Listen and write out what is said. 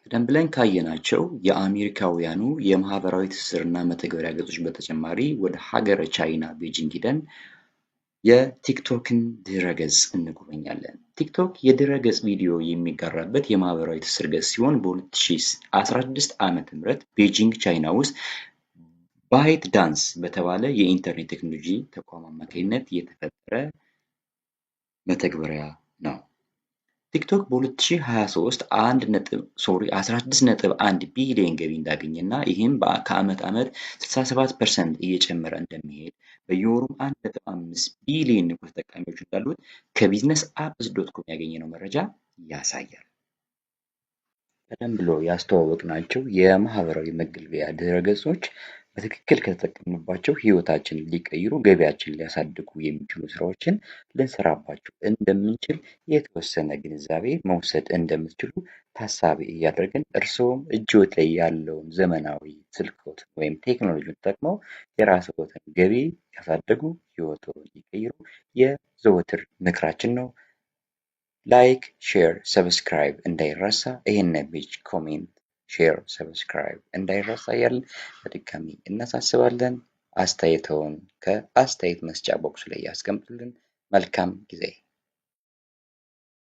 ቀደም ብለን ካየናቸው የአሜሪካውያኑ የማህበራዊ ትስስርና መተግበሪያ ገጾች በተጨማሪ ወደ ሀገረ ቻይና ቤጂንግ ሂደን የቲክቶክን ድረ-ገጽ እንጎበኛለን። ቲክቶክ የድረ-ገጽ ቪዲዮ የሚጋራበት የማህበራዊ ትስስር ገጽ ሲሆን በ2016 ዓ.ም ቤጂንግ ቻይና ውስጥ ባይት ዳንስ በተባለ የኢንተርኔት ቴክኖሎጂ ተቋም አማካኝነት የተፈጠረ መተግበሪያ ነው። ቲክቶክ በ2023 1 ነጥብ sorry 16.1 ቢሊዮን ገቢ እንዳገኘ እና ይህም ከዓመት ዓመት 67% እየጨመረ እንደሚሄድ፣ በየወሩም 1.5 ቢሊዮን ንቁ ተጠቃሚዎች እንዳሉት ከ BusinessApps.com ያገኘነው መረጃ ያሳያል። ቀደም ብሎ ያስተዋወቅናቸው የማህበራዊ መገልገያ ድረ-ገጾች በትክክል ከተጠቀምንባቸው ህይወታችንን ሊቀይሩ፣ ገቢያችንን ሊያሳድጉ የሚችሉ ስራዎችን ልንሰራባቸው እንደምንችል የተወሰነ ግንዛቤ መውሰድ እንደምትችሉ ታሳቢ እያደረግን፣ እርስዎም እጅዎት ላይ ያለውን ዘመናዊ ስልክዎት ወይም ቴክኖሎጂን ተጠቅመው የራስዎትን ገቢ ያሳድጉ፣ ህይወትዎን ይቀይሩ የዘወትር ምክራችን ነው። Like፣ share፣ subscribe እንዳይረሳ። ይህን page comment፣ share፣ subscribe እንዳይረሳ እያልን በድጋሚ እናሳስባለን። አስተያየትዎን ከአስተያየት መስጫ box ላይ ያስቀምጡልን። መልካም ጊዜ።